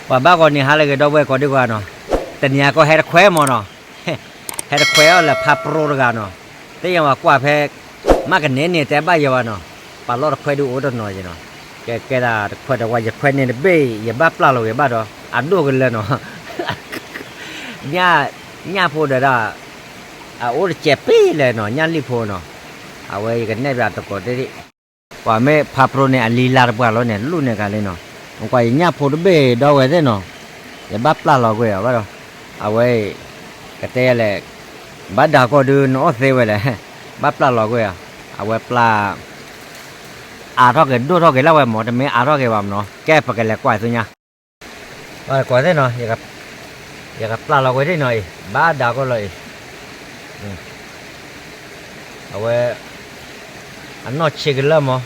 ပှၤဘၣ်ဂီၤနံၤဟါလၢအဂ့ၤ ဒီပုၢ်ဝဲၢ်ကိးဒံကီးနီၤ, တနံၤအံၤကီးဟဲတခွဲမၢ်နီၤ, ဟဲတခွဲအီၤလၢဖါပရိတဂၤနီၤ, သ့ၣ်ညါဝဲကွၢ်ဖဲ မးကနဲန့ၣ် တဲဘၣ်ယဲဝဲနီၤ, ပာ်လီၢ်တခွဲဒုးအိၣ်တနီၤယဲနီၤ, ကဲကဲဒၣ်တခွဲဒီးဝဲ ယခွဲန့ၣ်တဘ့ၣ် ယဘၣ်ပျၢ်လီၤဂ့ၤဘၣ်ဒီး အဒိၣ်ကလၢနီၤ, ညၣ်ဖိဒီးဒၣ် အအိၣ်တစဲးပ့လဲၣ်နီၤ ညၣ်လံၣ်ဖိနီၤ, အဝဲယကနဲၣ်ပၠးတကိးသ့ၣ် ပှၤမ့ၢ်ဖါပရိန့ၣ် အလံၤလါတပှၢ်လီၤန့ၣ် လူၣ်န့ၢ်ကၤလံနီၤ, ကွၢ်ယညၣ်ဖိတဘ့ၣ် ဒီပုၢ်ဝဲၢ်သ့ၣ်နီၤ, ယဘၣ်ပျၢ်လီၤကွံာ်အီၤဘၣ်ဒီး, အဝဲ ကတဲလဲၣ်, ဘၣ်ဒၣ်ကီၢ်ဒုးနအီၣ်သ့ဝဲလဲၣ်, ဘၣ်ပျၢ်လီၤကွံာ်ဧါ, အဝဲပျၢ် အါထီၣ်က့ၤဒိၣ်ထီၣ်က့ၤလၢဝဲမၢ် တမ့ၢ်အါထီၣ်က့ၤဘၣ်မၢ်နီၤ, ကဲပကလဲၤကွၢ်သ့ၣ်ညါ ပှၤတကိးသ့ၣ်နီၤ, ယကပျၢ်လီၤကွံာ်ဒ်နီၤအံၤ ဘၣ်ဒၣ်ကီၢ်လီၤအံၤ, အဝဲ အနီၢ်ဆံးကလၢမၢ်,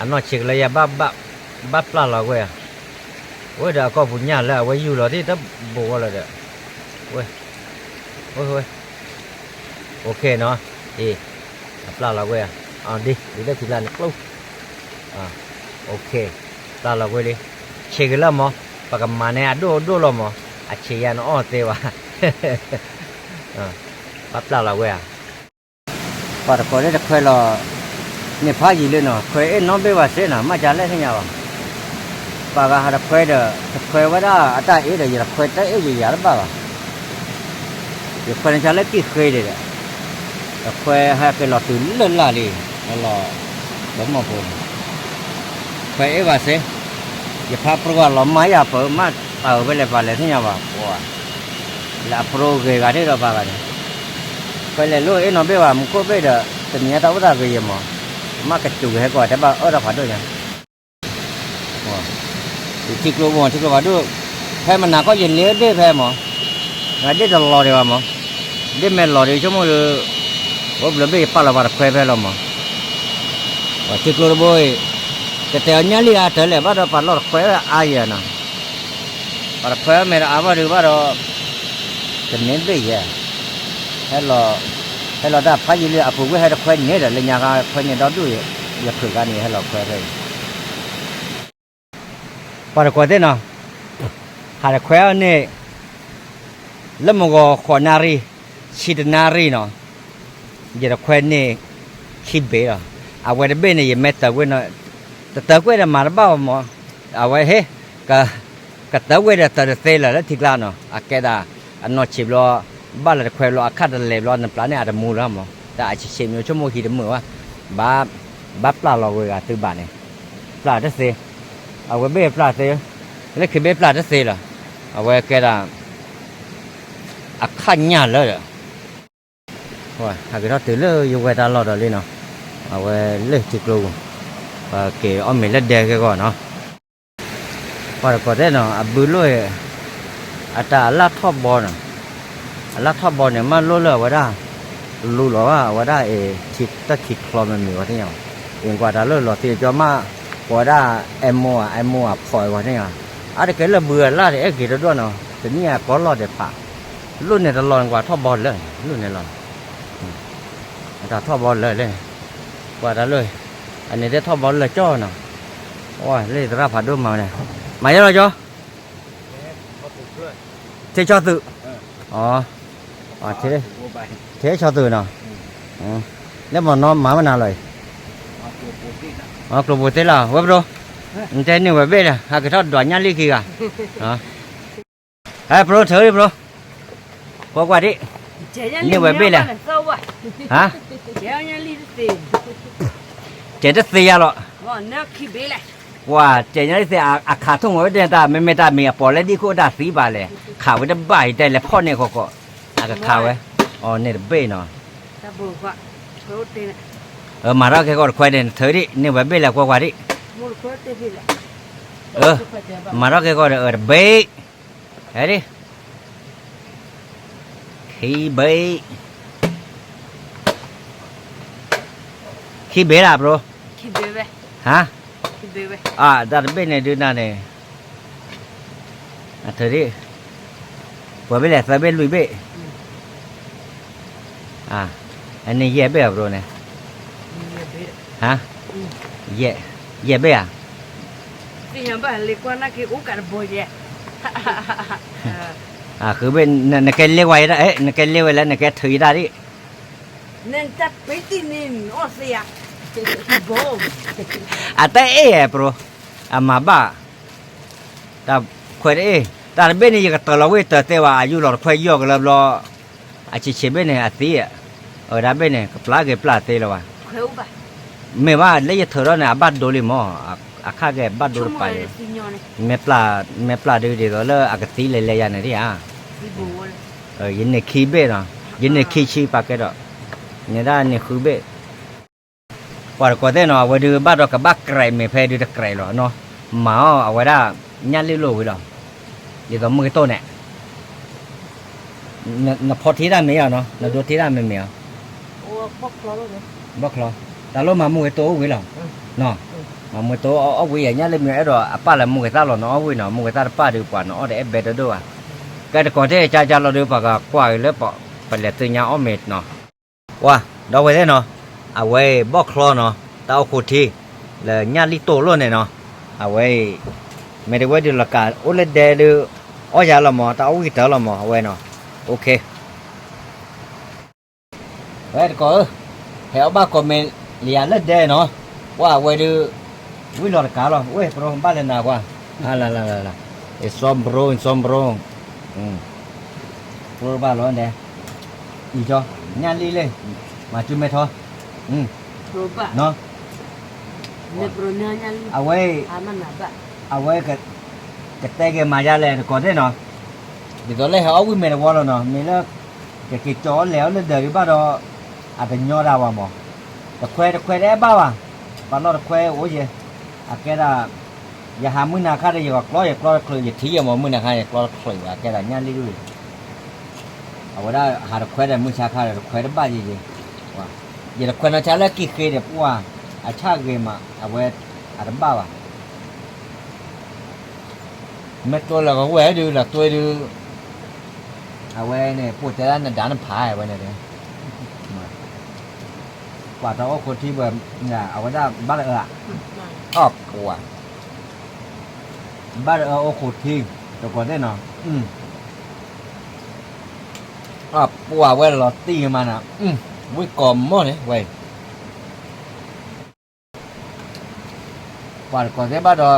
အနီၢ်ဆံးကလၢယၤ ဘၣ်ပျၢ်လီၤကွံာ်ဧါ, ဝဲဒီးအကီၢ်ပူၤညၣ်လၢအဝဲယူၢ်လီၤသ့ၣ်တဘိဝဲလီၤဒီး, ဝဲ ဝဲ ဝဲ OK နီၤ, အံၤ အပျၢ်လီၤကွံာ်ဧါ, ဒ် ဒ်လၢထံကျါန့ၣ်ကျိ, OK, ပျၢ်လီၤကွံာ်လံ, ဆံးကလၢမၢ်, ပကမၤန့ၢ်အဒိၣ်ဒိၣ်လီၤမၢ်, အဆံးယၤနအီၣ်သ့ဘၣ်, ဘၣ်ပျၢ်လီၤကွံာ်ဧါ ပှၤတကိးသ့ၣ်တခွဲလီၤ, န့ၣ်ဖးယံာ်လံနီၤ ခွဲအ့ၣ်နီၣ်ဘ့ၣ်ဝဲစ့နီၤ မ့ၢ်ကလဲၣ်သ့ၣ်ညါဘၣ်, ပှၤဂၤဟးတခွဲဒီး တခွဲဝဲဒၣ်အတၢ်အ့ၣ်ဒီး ယတခွဲတၢ်အ့ၣ်ယယၤတဘၣ်ဘၣ်, ယခွဲန့ၣ်ဆါလၢကံၢ်ဃ့ဒံးဒီး, တခွဲဟဲက့ၤလီၤတုၤလၢ်လၢ်လံ, လီၤ, လၢမီၢ်ဖိန့ၣ် ခွဲအ့ၣ်ဘၣ်စ့, ယဖးပရူၤဂၤလီၤမၢ်ယၤပၢၤမး, တၢ်အၢၣ်ဖဲလဲၣ်ပှၤလဲၣ်သ့ၣ်ညါဘၣ်, ပှၤ လၢအပရူၤဂ့ၤဂၤဒၣ်ဒီးပှၤဂၤန့ၣ်, ခွဲလဲၤလိၣ်အ့ၣ်နီၣ်ဘ့ၣ်ဘၣ် မူခိၣ်ဘ့ၣ်ဒီး တနံၤအတၢ်အိၣ်သးဂ့ၤယဲၢ်မး, မ့ၢ်ကစူၤကဟဲကီးတဲဘၣ်အၢၣ်တၢ်ဖးဒိၣ်ညါ ယထံကျိဘိ ထံကျိဖးဒိၣ်, ဖဲမနၤခီယလ့ဒ့ၣ်ဖဲမး, ဒ့ၣ်တလီၤဒံးဘၣ်မး, ဒ့ၣ်မဲာ်လီၤဒံးဆိကမိၣ်ဒီး, အိၣ်ဘျၢဘ့ၣ်ယပာ်လီၤပှၤတခွဲဖဲလီၤမး, ပှၤထံကျိတဘိအံၤ, တတဲအီၤညၣ်လံအါတၢ်လဲၣ်ဘၣ်ဒီးပှၤလီၢ်တခွဲဝဲအါယဲၢ်နီၤ ပှၤတခွဲမဲာ်တအါဘၣ်ဒုးဘၣ်ဒီး, တန့ၢ်ဘ့ၣ်ယဲၢ်, ဟဲလီၤ, ဟဲလီၤတၢ်ဖးယံာ်လံအပူၤကွံာ်ဟဲတခွဲန့ၣ်ဒီး လၢညါခါခွဲန့ၣ်ဒီဒူၣ်, ယဖုးခါန့ၣ် ယဟဲလီၤခွဲဖဲအံၤ, ပှၤတကိးသ့ၣ်နီၤ, ဟးတခွဲအီၤန့ၣ်, လၢမုၢ်ဂီၤဃိးနၣ်ရံၣ်, ဆံတနၣ်ရံၣ်နီၤ, ယတခွဲန့ၢ်, ခံဘ့ၣ်လီၤ, အဝဲတဘ့ၣ်န့ၣ် ယမ့ၢ်တၢၢ်ကွံာ်နီၤ, တတၢၢ်ကွံာ်ဒီးမၤတဘၣ်အီၤမး, အဝဲဟ့ၣ်, က, ကတၢၢ်ကွံာ်ဒီးတၢၢ်တသ့လၢၤလၢထံကျါနီၤ အကဲဒၣ်, အနီၢ်ဆံးဘျီ, ဘၣ်လၢတခွဲဘျီအခါတလဲၤဘျီနပျၢ်န့ၣ်အတမူလၢၤမး တၢ်အဆံးဆံးမးဆိကမိၣ်ဟံးတမုာ်ဘၣ်, ဘၣ်, ဘၣ်ပျၢ်လီၤကွံာ်ဂၤသုဘၣ်န့ၣ်, ပျၢ်တသ့, အဝဲဘ့ၣ်ပျၢ်သ့, လၢခံဘ့ၣ်ပျၢ်တသ့လၢၤ, အဝဲကဲဒၣ်, အခါညၣ်လၢာ်ဒီး ဟဲက့ၤထီၣ်တုၤလၢယဝဲတၢ်လီၢ်ဒီးလံနီၤ, အဝဲလၢထံကျိပူၤ, ပက့ၤအီၣ်မ့ၤလၢဒဲက့ၤဂီၢ်နီၤ, ပှၤတကိးသ့ၣ်နီၤ အဘုလိၣ်, အတၢ်အလၣ်ထီၣ်ဘီနီၤ, အလၣ်ထီၣ်ဘီန့ၣ် မၢလိၣ်လၢအဝဲဒၣ်, လူလီၤဘၣ်အဝဲဒၣ်အံၤ, တၢ်ခံချီမ့ၢ်မ့ၢ်ဝဲသ့ၣ်ညါ, အံၤကွၢ်တၢ်လၢလီၤသံကၠီမး, ပဝဲဒၣ်, အဲမိၢ်ဧါ အဲမိၢ်ဧါဖီၣ်အံၤဝဲသ့ၣ်ညါ, အါတက့ၢ်လၢဘုအလၣ်ဒီးအဲၣ်က့ၤတဒိၣ်နီၤ တနံၣ်အကီလီၢ်ဒဲးဖး, လိၣ်န့ၣ်တလီၤန့ၣ်ကွၢ်ထီၣ်ဘီလၢာ်, လိၣ်န့ၣ်လီၤ အတၢ်ထီၣ်ဘီလၢာ်လဲၣ်, ကွၢ်တၢ်လၢ, အန့ၣ်သ့ၣ်ထီၣ်ဘီလၢာ်ကၠီနီၤ, ဝဲလၢသရၣ်ဖးဒိၣ်မၤန့ၣ်, မၤယဲလီၤကၠီ, ထံဆီသုး, ထံဆီသုးနီၤ, လၢမၤနီၤမၤမနုၤလီၤ, ကျိၤပူၤသ့လီၤ ဝဲပဒိၣ်, နတဲန့ၢ်ဝဲဘ့ၣ်လၢ ဟးက့ၤထီၣ်ဒွးညၣ်လံခံဂၤ ဟဲပဒိၣ်ထၢပဒိၣ်, ကွၢ်ကွၢ်ဒံး, န့ၢ်ဝဲဘ့ၣ်လဲၣ်, ဟါ, ကဲတသ့ယၤလီၤ, ကွၢ်တဲညါလံသ့ အခးထူၣ်မ့ၢ်ဝဲဒၣ်တၢ် မ့မ့ၢ်တၢ်မံၤအပီၣ်လဲၣ်ဒ်ခိၣ်တၢ်သံဘၣ်လဲၣ်, ခးဝဲတဘၣ်အံၤတဲလဲၤဖီၣ်န့ၢ်ဃီဃီ, အကခးဝဲ, အီၤန့ၣ်တဘ့ၣ်နီၤ, မၤထီၣ်ကဲကီၢ်တခွဲန့ၣ် နထၢဒံး န့ၢ်ဝဲဘ့ၣ်လဲၣ်ကွၢ်ကွၢ်ဒံး, မၤထီၣ်ကဲကီၢ်ဒီးအၢတဘ့ၣ်, ဟဲဒံး, ခံဘ့ၣ်, ခံဘ့ၣ်လၢဘျီ, ဟါ, အတၢ်တဘ့ၣ်န့ၣ်ဒုးနၤန့ၣ်, အထၢဒံး, ပှဲၤဘ့ၣ်လဲၣ် သၢဘ့ၣ်လွံၢ်ဘ့ၣ်, အန့ၣ်ယဲၢ်ဘ့ၣ်အဘျီန့ၣ်, ဟါ, ယဲၢ်ဘ့ၣ်ဧါ, သ့ၣ်ညါဘၣ်လဲၤကွၢ်နာ်က့အိၣ်ကးတဘီယဲၢ်. ဃုဘ့ၣ်, နကဲလဲၤဝဲယဲဒၣ်, နကဲလဲၤဝဲလၢနကဲထုးယဲဒၣ်ဒံး. နတၢ်ပ့ၤတံၢ်န့ၣ်နအီၣ်သ့ဧါ. အတအဲၣ်ဧါ bro, အမၤဘၣ်. တၢ်ခွဲးတအ့ၣ်, တၢ်တဘ့ၣ်န့ၣ် ယကတၢၢ်လီၤဝ့ၢ်တၢၢ်တဲဝဲ အယူၢ်လီၤတခွဲးယီၢ်ကလၢဘျီ, အဆံးဆံးဘ့ၣ်န့ၣ် အသံ, အဝဲဒၣ်ဘ့ၣ်န့ၣ် ကပျၢ်က့ၤပျၢ်သ့လၢၤဘၣ်. မ့ၢ်ဘၣ်လၢယထုးထီၣ်န့ၣ် အဘၣ်ဒိလံမး, အခါကဲဘၣ်ဒိတပၤ, မ့ၢ်ပျၢ်ဒုးဒ်သိးလၢအကသံလဲၤလဲၤယၤန့ၣ်ဒ်ဧါ. ယန့ၢ်ခံဘ့ၣ်နီၤ, ယန့ၢ်ခံဆံပာ်ကဲဒီး, န့ၣ်ဒၣ်န့ၢ်ဃုဘ့ၣ် ပှၤတကိးသ့ၣ်နီၤ အဝဲဒုးဘၣ်ဒီးကဘၣ်ကြဲးမ့ၢ်ဖဲဒုးတကြဲးလီၤနီၤ, မၤအီၤအဝဲဒၣ် ညၣ်လံၣ်လိၣ်ဝံၤလီၤ, ဒ်သိးမုၢ်ကတိၢ်န့ၣ်, နဖီထံတၢ်မ့ၢ်ဧါနီၤ, နဒိထံတၢ်မ့ၢ်မ့ၢ်ဧါ, ဘီၣ်ချီ, တၢ်လိၣ်မၤမုၢ်ကတိၢ်အိၣ်ဝံၤလီၤ, မၤမုၢ်ကတိၢ်အီၣ်ဝံၤယဲၢ် ညၣ်လံၣ်မ့ၢ်အဲၣ်ဒိးအပၢ်လၢမုၢ်ကသၣ်လီၤနအီၣ်ဝံၤနီၤ, မုၢ်ကသၣ်တပၢ်ဒုးပှၤနအီၣ်တအဲၣ်ဘဲတဒိၣ်ဘၣ်, ကဲတကိးသ့ၣ်ကၢ်ကၢ်လီၤဒုးပှၤကကွၢ်က့ၤလၢ ပလဲၤသ့ၣ်ညါအီၣ်မ့ၢ်နီၤ ပှၤ ဒီးဝဲသ့ၣ်နီၤ, အဝဲအံၤဘီၣ်ချီနီၤ, တၢ်အိၣ်ခိးထံ, လၢညၣ်လံၣ်တိၢ်လိၣ်န့ၣ်နီၤ, အဝဲအံၤ, မ့ၢ်တဝဲဒုးလီၤကးအိၣ်လၢဒဲဒုး, အီၣ်ယၤလီၤမး တၢ်အီၣ်ဝံၣ်ကတၢၢ်လီၤမး အဝဲနီၤ, ဝဲတကိးဧၢ, ဟဲအီၣ်ဘၣ်ကိးမံၤလံယၤလၢဒဲနီၤ, ပှၤအဝဲဒုး, ဝံၣ်လီၤတကးလီၤ ဝဲ ပရိဘၣ်လၢနၤကွၢ်, လၢလၢလၢလၢ, အစီဘရိ စီဘရိ ပရိဘၣ်လီၤဒဲ, အံၤကၠီ, ညၣ်လံၣ်လၢ, မၤစုမဲထီ, အဝဲ, အဝဲ, ကတဲက့ၤမၤယါလဲၣ်တကိးသ့ၣ်နီၤ, ဒ်သိးလၢဟဲအီၣ်ဝံၣ်မဲာ်တဝီလီၤနီၤ မ့ၢ်လၢ, ကက့ၤကၠီအီၣ်လဲၤအီၣ်လၢဒၢးဒံးဘၣ်ဒီး, အတညီတၢ်ဝဲမး, တခွဲတခွဲတအဲၣ်ဘၣ်ဘၣ်, ပှၤလီၢ်တခွဲအိၣ်ယဲၢ်, အကဲဒၣ်, ယဟးမုၢ်နၤခါဒီးယကျီယကျီတချုး ယထံၣ်ယဲၢ်မး မုၢ်နၤခါယကျီတချုးဘၣ် ကဲဒၣ်ညၣ်လံၣ်ဒၣ်, အဝဲဒၣ်ဟးတခွဲဒီးမုၢ်ဆါခါဒီးတခွဲတဘၣ်ယဲၢ်ယဲၢ်, ယတခွဲနီၢ်ဆါလၢကံၢ်ဃ့ဒီးပှၤ, အဆၣ်ဂ့ၤမး အဝဲ, အတဘၣ်ဘၣ် မ့ၢ်တိလၢကဝဲၢ်ဒုး လၢတိဒုး, အဝဲန့ၣ် ပိၢ်တဲဒၣ်နဒါနဖးဝဲန့ၣ်, ပှၤတၢ်အိၣ်ခိးထံဘၣ်, အဝဲဒၣ်ဘၣ်လၢအၢ, အီၣ်ပှၤ, ဘၣ်လၢအၢအိၣ်ခိးထံ, တကိးသ့ၣ်နီၤ, အီၣ်ပှၤဝဲလီၤတံၢ်မးနၤ, ဝံၣ်ကိးမီၢ်န့ၣ်ဝဲ ပှၤတကိးသ့ၣ်ဘၣ်ဒီး,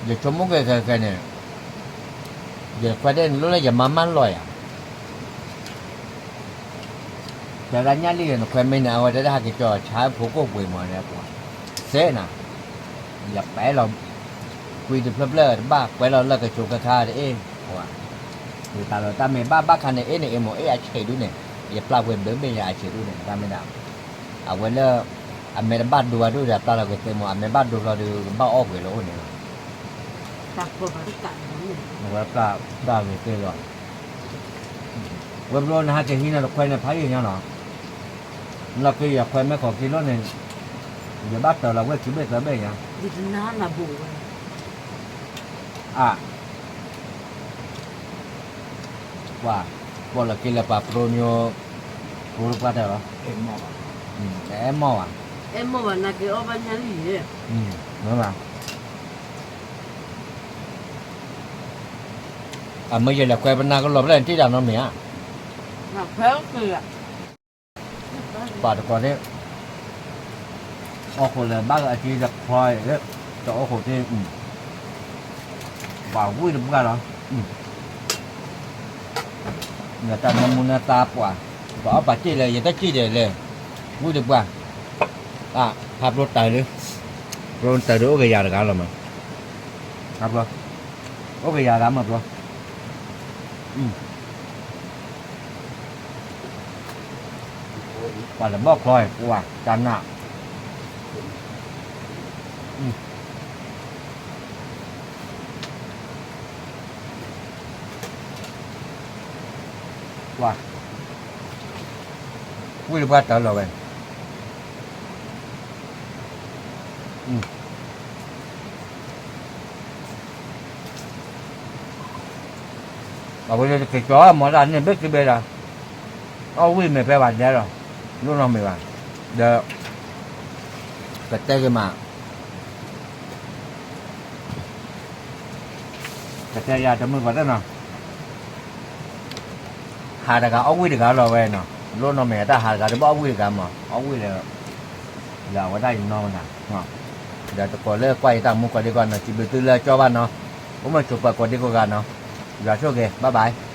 ယဆိကမိၣ်က့ၤခဲခဲန့ၣ်, ယခွဲးတ့ၢ်န့ၣ်လိၣ်လၢယမါမၢလီၤယၤ, တဲဒၣ်ညၣ်လံၣ်ဒီးနခွဲးမ့ၢ်န့ၣ် အဝဲတဲဒၣ်ဟဲက့ၤကၠီဆါဖိကိၣ်ပှ့ၤမးန့ၣ်ပှၤ, စဲနၤ, ယပဲလီၤ, ကွံတဖျၢၣ်ဖျၢၣ်တဘၣ် ကွဲးလီၤလၢကဆိးခဲခါတအ့ၣ်, ပှၤ, ယတၢ်လီၤတၢ်မ့ၢ်ဘၣ်ဘၣ်ခါန့ၣ် အ့ၣ်န့ၣ်အ့ၣ်မး အ့ၣ်အဆံးဒုးန့ၣ်, ယပျၢ်ပှဲၤဘျၢဘ့ၣ်ယၤအဆံးဒုးန့ၣ် တၢ်မ့ၢ်ဒၣ် အဝဲလၢ, အမဲာ်တဘၣ်ဒိဘၣ်ဒိဒီး ပျၢ်လီၤက့ၤသ့မး အမဲာ်ဘၣ်ဒိဘျီဒီး ကဘၣ်အီၣ်ကွံာ်လီၤအိၣ်န့ၣ်လီၤ, အဝဲပျၢ်, ပျၢ်က့ၤသ့လီၤ, ဝဲဘျီနဟဲက့ၤဟံးန့ၣ်တခွဲးန့ၣ် ဖးယံာ်ညါလီၤ, လီၤက့ၤယခွဲးမ့ၢ်ခိးက့ၤလိၣ်န့ၣ်, ယဘၣ်တၢၢ်လီၤဝဲခံဘ့ၣ်သၢဘ့ၣ်ညါ, အါ ပှၤ, ပှၤလီၤက့ၤလၢပှၤပရိမိၢ်, ပရိပှၤတၢၢ်လီၤ, အဲၣ်မီၢ်ဘၣ်, အဲၣ်မီၢ်ဘၣ်, မ့ၢ်ဘၣ်, အမ့ၢ်ယလဲၤခွဲးပနၢ်ကလီၤဖျဲၣ်န့ၣ် တံၢ်တၢ်နီတမံၤဧါ, ပှၤတကိးသ့ၣ် အိၣ်ခိးလၢဘၣ်လၢအက့တခွါ, တအိၣ်ခိးသ့ၣ်, ပှၤဝံၣ်တပှၢ်လီၤ, နတၢ်နမူနသါပှၤ, ပှၤအီၣ်ပှၤစ့ၣ်လၢ ယတစ့ၣ်ဒီးလဲၣ်, ဝံၣ်တပှၢ်, ဖးဘျီတၢ်ဒုး, ဘျီတၢ်ဒုးအိၣ်ကယၤတဂၤလီၤမး, ဖးဘျီ, အိၣ်ကယၤတဂၤမးဘျီ ပှၤလၢဘီၣ်ချီ ပှၤတၢ်နး, ပှၤ, ဝံၣ်တပှၢ်တၢၢ်လီၤဝဲ, အဝဲလၢတက့ၤကၠီမီၤတၢ်န့ၣ်ဘ့ၣ်က့ၤဘ့ၣ်ဒီး, အီၣ်ဝံၣ်မ့ၢ်ဖဲဘၣ်ဒဲလီၤ, လိၣ်နီတမံၤဘၣ်, ဒီး, ကတဲက့ၤမး, တဲယၤတမုာ်ပှၤတနီၤ, ဟးတဂၤအီၣ်ဝံၣ်တဂၤလီၤဝဲနီၤ, လိၣ်နီၢ်မဲာ်တၢ်ဟးတဂၤတဘၣ်အီၣ်ဝံၣ်တဂၤမး အီၣ်ဝံၣ်ဒီး, ယၤဝဲဒၣ်ယနီၢ်ဝဲနီၤ, ဒီးတကိးလၢကွၢ်ယတၢ်မူကိးဒံကိးနီၤ စံးဘျုးသုလၢကၠီဘၣ်နီၤ, အိၣ်မုာ်ဆိးပၢၤကိးဒံကိးဂၤနီၤ, ယွၤဆိၣ်ဂ့ၤ bye bye.